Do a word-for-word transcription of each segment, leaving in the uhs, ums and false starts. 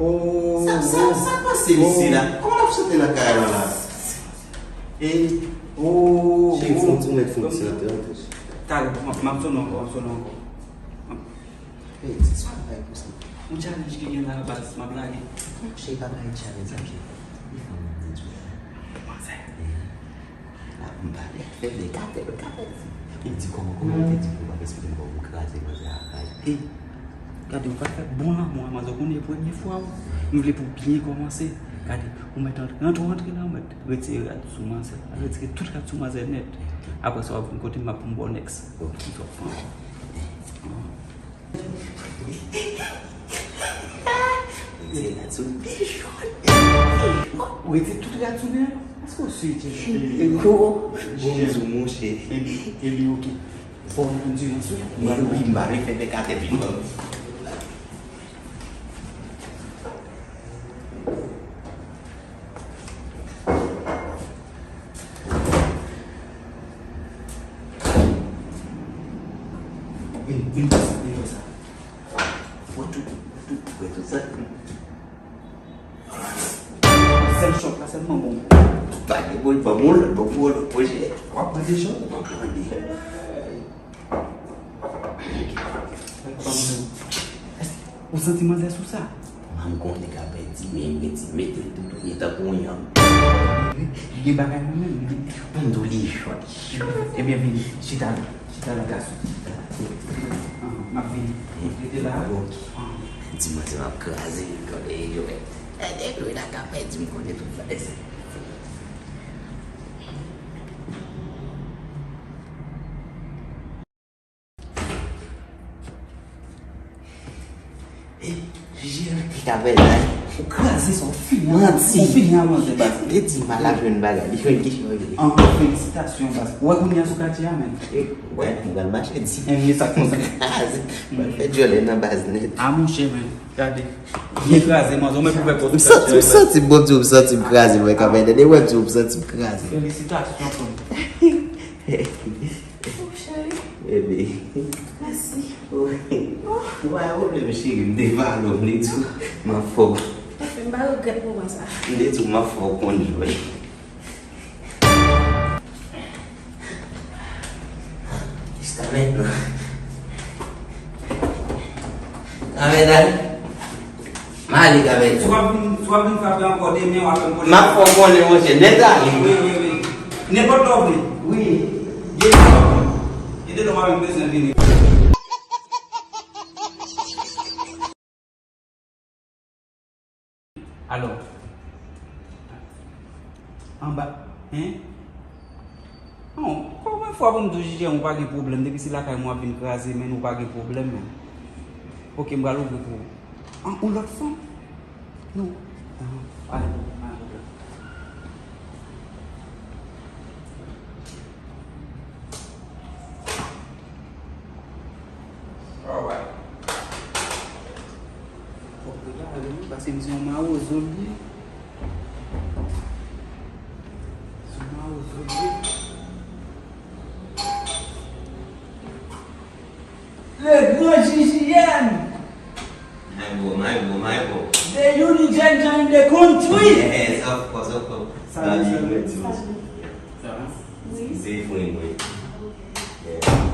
Oh, sa, sa, sa pase misye la? Kòman l ap chante nan kay la la? E, oh, cheri, fè yon ti moman, fè yon ti chante, antre. Talè, m ap, m ap sonnen ankò, m ap sonnen ankò. Hey, se sa bay konsa. Yon challenge ki gen la, baz, m ap lage. Monchè, pa bay challenge sa, cheri. Li fè yon ti challenge. Manzè. La, m pale, fè de katè, katè. Li di kòman, kòman ou te di pou m pa respekte m, kòman m kraze manzè a raj. Hey, gade, ou pa fè bon lanmou a manzè, ou konnen e premye fwa ou. M vle pou w byen kòmanse. Gade, ou mèt antre, antre, antre la, ou mèt retire rad sou manzè. Retire tout rad sou manzè nèt. Apre sa, w ap vin kote m, m ap pou m ba w next. Ok. Sa w ap pran. Retire rad sou li. Ou retire tout rad sou li a? Èske w si, Jimmy? Gwo, gwo bizou, monchè. Eli, Eli, ok. Fò w endurance, wi. Mwen, wi, m pa vle fè bèk atè pi lontan. Vin, vin pase deyò sa. Wè tout, wè tout, wè tout sa. Sèl chòk la sèlman bon. Pa gen bòl, ban m yon lòt, ban m yon lòt pwojè. W ap pran de chòk? W ap pran de. Ou santi manzè sou sa? Mwen m konnen ka pèdi, men m rete mete l toutouni tankou yon yanm. Li gen bagay nan men l, li gen. Ban m di w li chòt. Ebyen, vini, chita la. Chita la, gason. Chita la. Ahn, m ap vini. Rete la. Ok. Ahn. Di manzè m ap kraze l, konnen yo. E depi w la ka pèdi, m konnen tout bagay se. E, J J M ki ka fè la. Ou kraze sa, ou fini. Manti. Ou fini a manzè, baz. Li di m al ap jwenn bagay, li jwenn kesyon regle. Anfen, felisitasyon, baz. Ou wè kounye a sou katye a, menn. E, wè, m pral mache di. E, men sa konsa. Kraze. Mwen fè djòlè nan baz nèt. A, monchè, menn. Gade. Byen kraze, manzè. Ou mèt pou fè konsa. M santi, m santi, bon Dye, m santi m kraze, mwen, kanmenm. Depi mwen di w, m santi m kraze. Felisitasyon, frè m. Oh, cheri. Bebe. Mèsi. Ou pa gen pwoblèm, cheri. M te pale w, m te di w m ap fè w. Anfen, m pa regrèt moman sa. M te di w m ap fè w konn jwe. Jiska mentnan. Amèn, ale. M ale, Gabriel. Si w ap vin, si w ap vin frape ankò demen, w ap fè m konnen. M ap fè w konnen, monchè. Nèt ale. Wi, wi, wi. Nenpòt lè w vle. Wi. Gen lè w vle. Gen de lè w pa menm bezwen vini. Alò. Anba, hein? Non, konbyen fwa pou m di w, J J M, ou pa gen pwoblèm, depi se lakay mwen w ap vin kraze, men ou pa gen pwoblèm, men. Ok, m pral ouvri pou ou. An, ou lòt fanm? Non. An, pa gen pwoblèm, pa gen pwoblèm. Alright. Fòk prepare wi, paske m se yon mawozo m ye. Se yon mawozo m ye. Le grand J J M. My bro, my bro, my bro. The only J J M in the country. Yes, of course, of course. Salut, salut. Sa va? Wi. Se frè mwen. Yeah.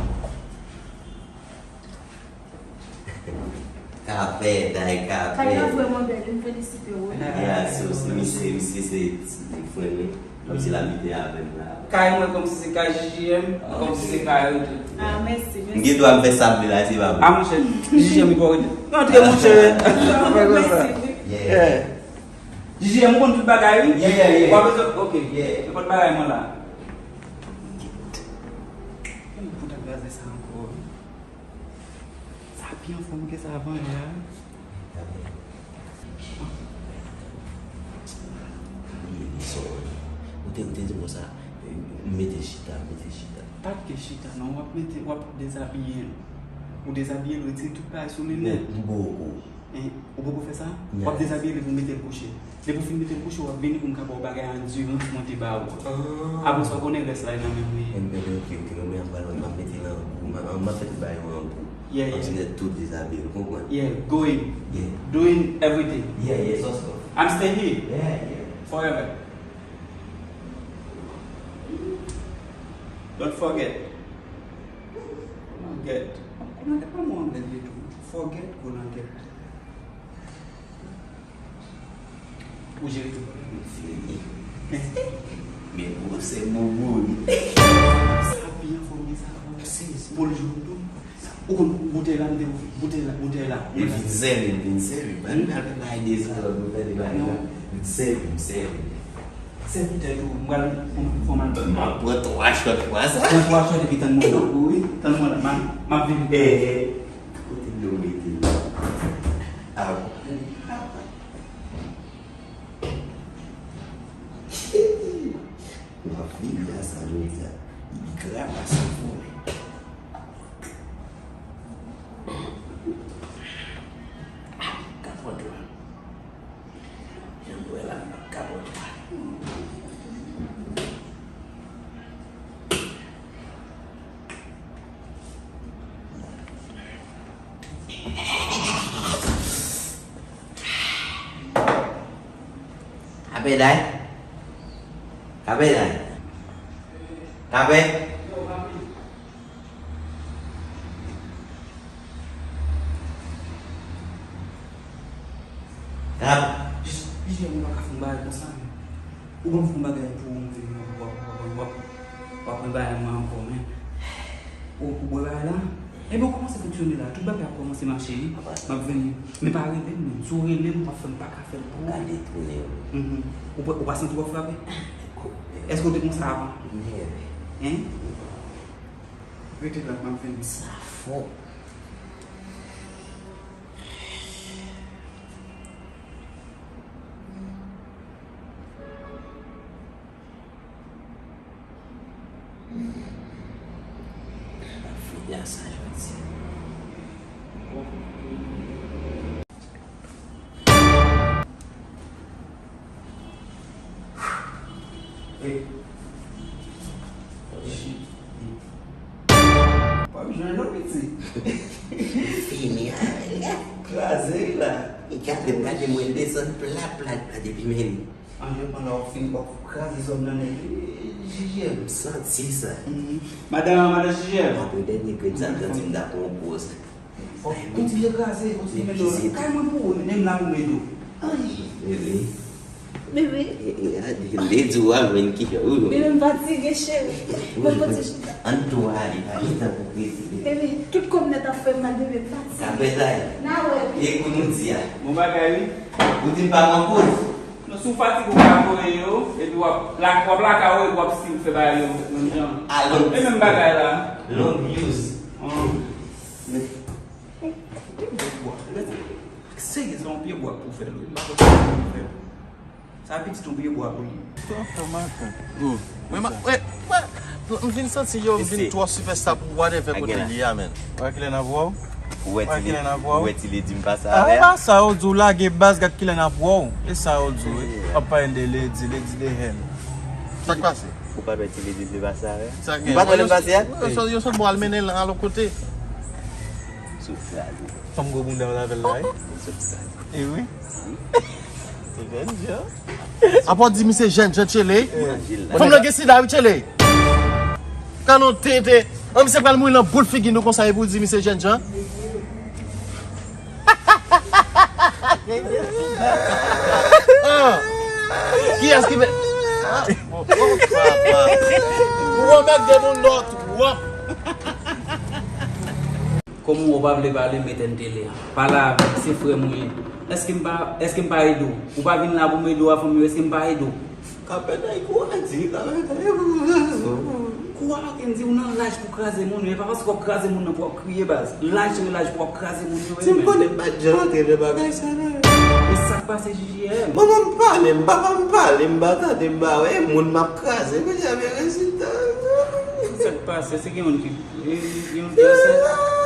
Kapè, day kapè. Kay la vrèman bèl, m felisite w wi. Yeah, so, se misye, misye se, se frè mwen. Kòmsi l abite avè m la. Kay mwen kòmsi se kay J J M, kòmsi se kay ou tou. Ah, mèsi, mèsi. M gen dwa m fè sa m vle la, se pa vre. Ah, monchè, J J M li pa rete. Rantre, monchè. Mèsi, wi. Yeah. J J M, ou konn tout bagay, wi. Yeah, yeah, yeah. W ap bezwen, ok. Yeah. Nenpòt bagay mwen la. Kòman pou ta kraze sa ankò, wi? Sa pi anfòm ke sa avan yè a. Ou te, ou te di m konsa, mete chita, mete chita. Pa ke chita, non, w ap mete, w ap dezabiye l. Ou dezabiye l, retire tout bagay sou li nèt. M poko. Hein, ou poko fè sa? W ap dezabiye li pou mete l kouche. Depi w fin mete l kouche, w ap vini pou m ka ba w bagay andirans mwen te ba w. Apre sa, w konnen rès la, e nan men mwen ye. Enben, ok, ok, mwen ap pral, m ap mete l an gou, m ap, m ap fè tout bagay yo an gou. Yeah, yeah. Kontinye tout dezabiye, ou konprann? Yeah, going. Yeah. Doing everything. Yeah, yeah, sòs. I'm stay here. Yeah, yeah. Forever. Don't forget. Forget. Kòman, kòman anglè li ye tou? Forget, go nan get. Ou jere tou. Fini. Men gwo se boubou li. Sa byen fò, men sa bon. Pou l jwenn tou. Ou konn boutèy la, m te, boutèy la, boutèy la. M vin sèvi, m vin sèvi. Ban m al fè bagay de sa, lòt boutèy de bagay la. M sèvi, m sèvi. Se boutèy tou, m pral fè m al. M ap pran twa shot fwa sa. Pran twa shot epi tann mwen la. Wi, tann mwen la. M ap, m ap vin. Eh, eh. Kote dlo mete la? Ah. M ap vin la sa jodi a. Li gra pase vòlè. Kapòt la. Jan m wè la, kapòt la. Kape day. Kape day. Kape. Kap. Jis, jis, mwen pa ka fè yon bagay konsa, men. Ou konn fè yon bagay pou ou, w ap, w ap, w ap, w ap, w ap pran bagay mwen ankò, men. Ou, ou bwè bagay la? Ebyen, ou kòmanse fonksyone la. Tout bagay ap kòmanse mache, wi. M ap vini. Men pa rele m, non. Si w rele m, w ap fè m pa ka fè l pou ou. Gade tounen w. Mhm. Ou pa, ou pa santi w ap frape? Èske w te konsa avan? Nève. Hein? Rete la, m ap vini. Sa fò. Hey. Shit. Pa jwenn non, pitit. Fini avè l. Kraze l la. Li gade m, gade mwen desann plat, plat, plat, epi men li. Anjè pandan w ap fin, w ap kraze zòn nan nèg. J J M. M santi sa. Mhm. Madan, madan J J M. Apre dènye grenn sa, m santi m ta pran yon pwoz. Fòk kontinye kraze, kontinye mete w. Kay mwen pou ou, men m la pou m ede w. Ay, bebe. Bebe. E, e, a, m te di w a jwenn kijan. Bebe, m fatige, cheri. Mwen pote chita. Ann tou ale, pa gen tan pou prese, bebe. Bebe, tout kòb nèt ap fè m mal, bebe, m fatige. Sa fè sa ye. N a wè. E kou nou di a. Bon bagay, wi. Ou di m pa pran poz. Non, si w fatige, ou ka voye yo, epi w ap lak-, w ap lakay ou, epi w ap still fè bagay yo menm jan. A, long. E menm bagay la. Long use. Hum. Pye bwa. Serye, se yon pye bwa pou fè l, wi. M pa konn sa pou fè. Sa pitit yon pye bwa pou li. Tonton Makan. Oh. Mwen, ma-, wè, wè, m vin santi yo, m vin twò sipèsta pou whatever kote li a, men. Wè kilè n ap wè w? Ou wè ti ledi, ou wè ti ledi m pase avè a? A, e pa sa yo di w lage baz, gad kilè n ap wè w. E sa yo di w, wi. W ap pale de ledi, ledi de hèn. Sa k pase? Ou pa wè ti ledi m te pase avè a? Ou pa t wè lè m pase a? Yo sot, yo sot bò al mennen l alò kote. Sou kraze. Fanm gwo bounda w t avè l la, wi. Sou kraze. E wi. Se jèn jan. Apa w di misye jèn jan, Tchele? Fanm nan gen sida, wi, Tchele. Kanon tenten. An, misye pral mouri nan bout figi nou konsa, epi w di misye jèn jan? Ah. Kiyès ki fè? Ah, oh, oh, papa. Ou remèt de moun lòt, wap. Kòm ou pa vle pale, m etèn tele a. Pale avè m, se frè m ou ye. Èske m pa, èske m pa ede w? Ou pa vin la pou m ede w a fanmi w, èske m pa ede w? Kapèt ay kou a di, kapèt ay kou. Kou a pa gen di ou nan laj pou kraze moun, e pa paske w ap kraze moun nan pou w ap kriye baz. Laj se laj pou w ap kraze moun yo. Ti m konnen m pa t janm antre nan bagay sa la. E sa k pase J J M? Manman m pale m, papa m pale m, m pa tande m pa wè moun m ap kraze, kounye a men rezilta. Sa k pase, se gen youn ki E, yon djòl sè,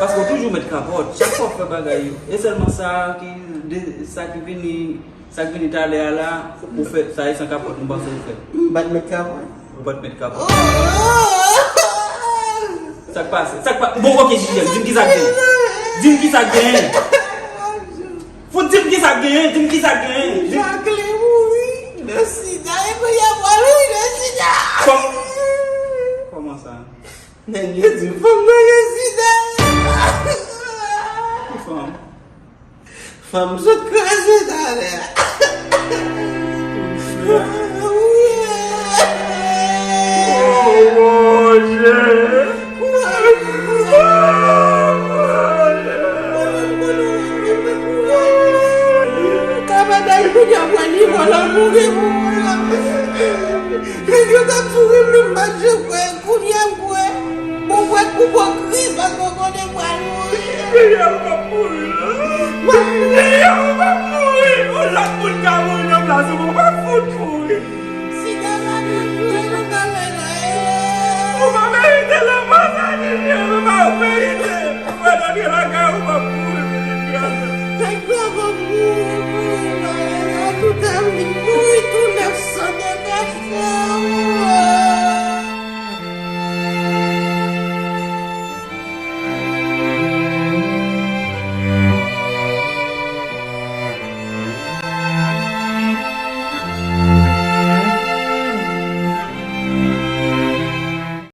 paske w toujou met kapòt. Chak fwa w fè bagay yo. E sèlman sa ki, de, sa ki vini, sa k vini talè a la, ou fè, sa e san kapòt, m panse ou fè. M pa t met kapòt. Ou pa t met kapòt. Sa k pase? Sa k pa, bon, ok, J J M, di m ki sa k vini. Di m ki sa k genyen. Fout di m ki sa k genyen, di m ki sa k genyen. Di m Jacqueline mouri nan sida, epi y ap mouri nan sida. Kò-, kòman sa? Nèg yo di fanm nan gen sida. Ki fanm? Fanm sot kraze talè a. Oh, Bondye. Kabanay kounye a pran nivo lanmou gen pou mwen la. Nèg yo t ap souri, m menm m pa t janm kwè. Kounye a m kwè. Bon, w wè k pou bon kri, paske w konnen m pral mouri. Deja ou p ap mouri, non. Deja ou p ap mouri. Yon lòt moun ka mouri nan plas ou, men w p ap fout mouri. Sida pa ka jwe nan kafè la, e. Ou pa merite lanmò sa, Didye, ou pa merite. Ou pa antre lakay ou, ou p ap mouri, pitit gason. Nèg yo ap mouri, mouri, mouri, tout a vin mouri.